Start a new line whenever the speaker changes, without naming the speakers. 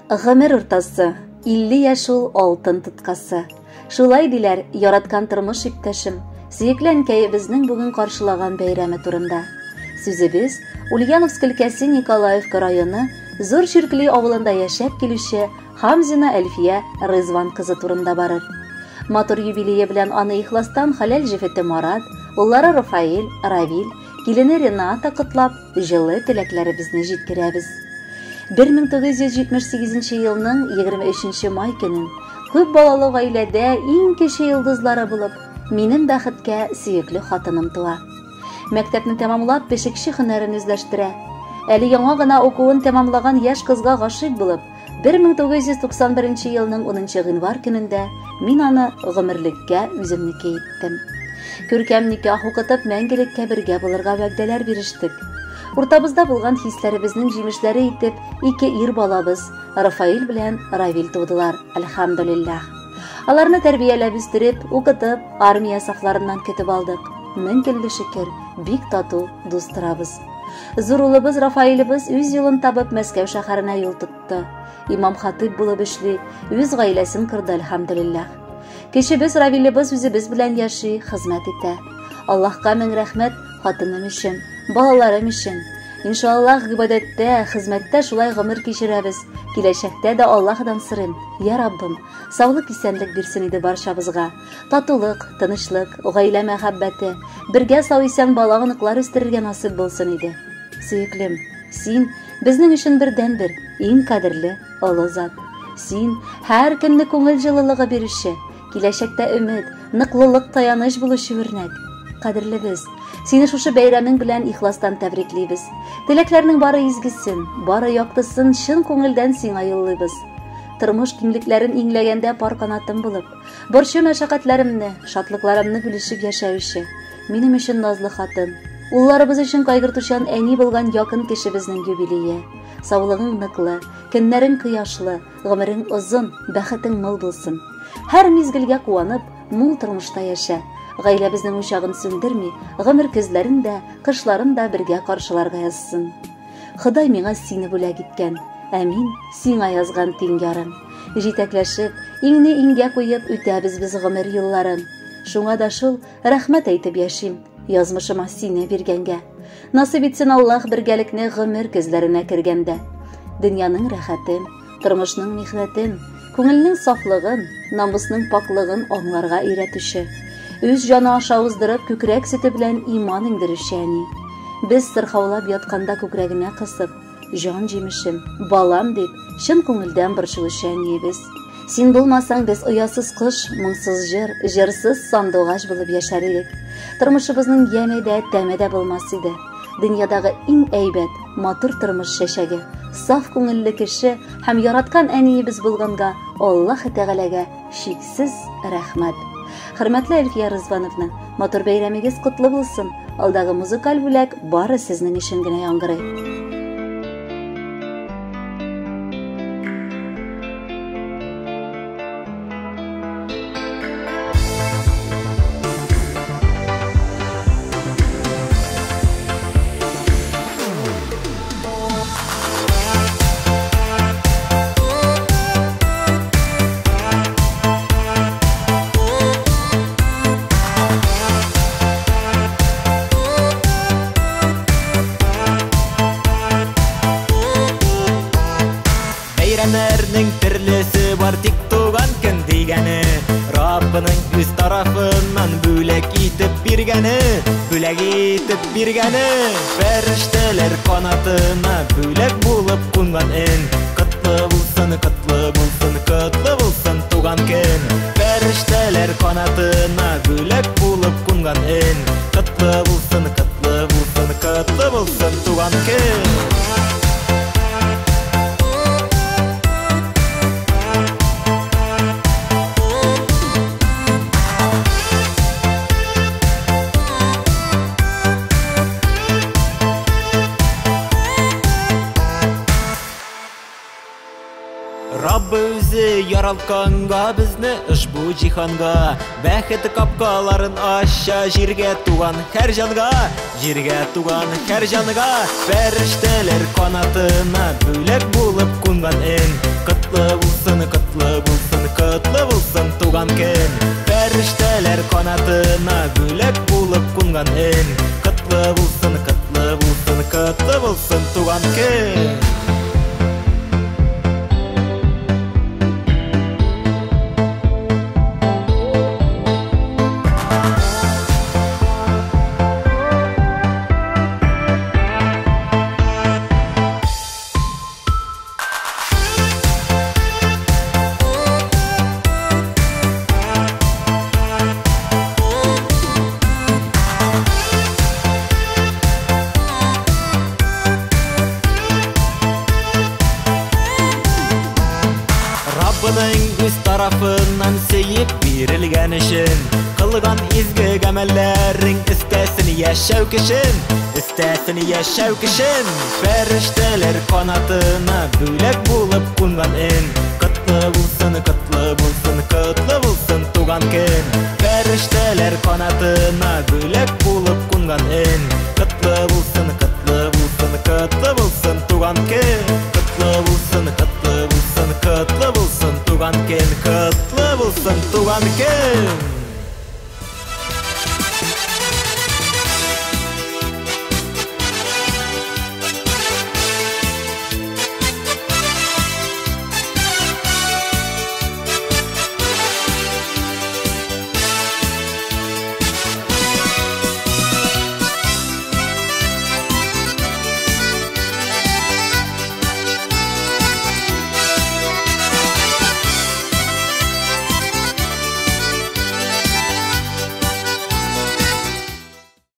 Гомер уртасы, 50 яшь ул алтын тоткасы. Шулай диләр яраткан тормыш иптәшем, сөекле әнкәебезнең бүген каршылаган бәйрәме турында. Сүзебез Ульяновск өлкәсе Николаевка районы Зур Чиркли авылында яшәп килүче Хамзина Әлфия Рызван кызы турында барыр. Матур юбилее белән аны ихластан хәләл җефете Марат, уллары Рафаэль, Равиль, килене Рената котлап, җылы теләкләребезне җиткерәбез. 1978 елның 23 май көнен күп балалы гаиләдә иң кече йолдызлары булып, минем бәхеткә сөекле хатыным туа. Мәктәпне тәмамлап, пешекче һөнәрен үзләштерә. Әле яңа гына укуын тәмамлаган яшь кызга гашыйк булып, 1991 елның 10 гыйнвар көнендә мин аны гомерлеккә үземнеке иттем. Күркәм никах укытып, мәңгелеккә бергә булырга вәгъдәләр бирештек. Уртабызда булган хисләребезнең җимешләре итеп ике ир балабыз Рафаэль белән Равил тудылар, әлхәмдүлилләһ. Аларны тәрбияләп үстереп, укытып, армия сафларыннан көтеп алдык. Мең көнле шөкер, бик тату дус торабыз. Зур улыбыз Рафаэлебез үз юлын табып Мәскәү шәһәренә юл тотты. Имам хатыйп булып эшли, үз гаиләсен корды, әлхәмдүлилләһ. Кечебез Равилебез үзебез белән яши, хезмәт итә. Аллаһка мең рәхмәт хатыным өчен, балаларым өчен. Иншаллаһ, гыйбадәттә, хезмәттә шулай гомер кичерәбез. Киләчәктә дә Аллаһдан сорыйм: "Я Раббым, саулык, исәнлек бирсен иде барчабызга. Татулык, тынычлык, гаилә мәхәббәте, бергә сау-исән бала-оныклар үстерергә насыйп булсын иде." Сөеклем, син безнең өчен бердәнбер, иң кадерле, олы зат. Син һәр көнне күңел җылылыгы бирүче, киләчәктә өмет, ныклылык, таяныч булучы үрнәк. Кадерлебез, сине шушы бәйрәмең белән ихластан тәбриклибез. Теләкләрнең бары изгесен, бары яктысын чын күңелдән сиңа юллыйбыз. Тормыш киңлекләрен иңләгәндә пар канатым булып, борчу мәшәкатьләремне, шатлыкларымны бүлешеп яшәүче, минем өчен назлы хатын, улларыбыз өчен кайгыртучан әни булган якын кешебезнең юбилее. Саулыгың ныклы, көннәрең кояшлы, гомерең озын, бәхетең мул булсын. Һәр мизгелгә куанып, мул тормышта яшә. Гаиләбезнең учагын сүндерми, гомер көзләрен дә, кышларын да бергә каршыларга язсын. Ходай миңа сине бүләк иткән, ә мин сиңа язган тиң ярым. Җитәкләшеп, иңне иңгә куеп үтәбез без гомер юлларын. Шуңа да шул рәхмәт әйтеп яшим, язмышыма сине биргәнгә. Насыйп итсен Аллаһ бергәлекне гомер көзләренә кергәндә. Дөньяның рәхәтен, тормышның михнәтен, күңелнең сафлыгын, намусның паклыгын аңларга өйрәтүче, үз җаны аша уздырып күкрәк сөте белән иман иңдерүче әни. Без сырхаулап ятканда күкрәгенә кысып, җан җимешем, балам дип, чын күңелдән борчылучы әниебез. Син булмасаң, без оясыз кош, моңсыз җыр, җырсыз сандугач булып яшәр идек. Тормышыбызның яме дә, тәме дә булмас иде. Дөньядагы иң әйбәт, матур тормыш чәчәге, саф күңелле кеше һәм яраткан әниебез булганга Аллаһ Тәгаләгә чиксез рәхмәт. Хөрмәтле Әлфия Рызвановна, матур бәйрәмегез котлы булсын. Алдагы музыкаль бүләк бары сезнең өчен генә яңгырый.
Бәйрәмнәрнең төрлесе бар, тик туган көн дигәне Раббының үз тарафыннан бүләк итеп биргәне, бүләк итеп биргәне. Фәрештәләр канатына бүләк булып кунган эн. Котлы булсын, котлы булсын, котлы булсын туган көн. Фәрештәләр канатына бүләк булып кунган эн. Котлы булсын, котлы булсын, котлы булсын туган көн. Раббы үзе яралтканга безне ошбу җиһанга, бәхет капкаларын ача җиргә туган һәр җанга, җиргә туган һәр җанга. Фәрештәләр канатына бүләк булып кунган эн, котлы булсын, котлы булсын, котлы булсын туган көн. Фәрештәләр канатына бүләк булып кунган эн, котлы булсын, котлы булсын, котлы булсын туган көн. Раббының үз тарафыннан сөеп бирелгән өчен, кылган изге гамәлләрең өстәсен яшәү көчен, өстәсен яшәү көчен. Фәрештәләр канатына бүләк булып кунган эн, котлы булсын, котлы булсын, котлы булсын туган көн. Фәрештәләр канатына бүләк булып кунган эн, котлы булсын, котлы булсын, котлы булсын туган көн. Котлы булсын, котлы булсын, котлы булсын туган көн, котлы булсын туган көн.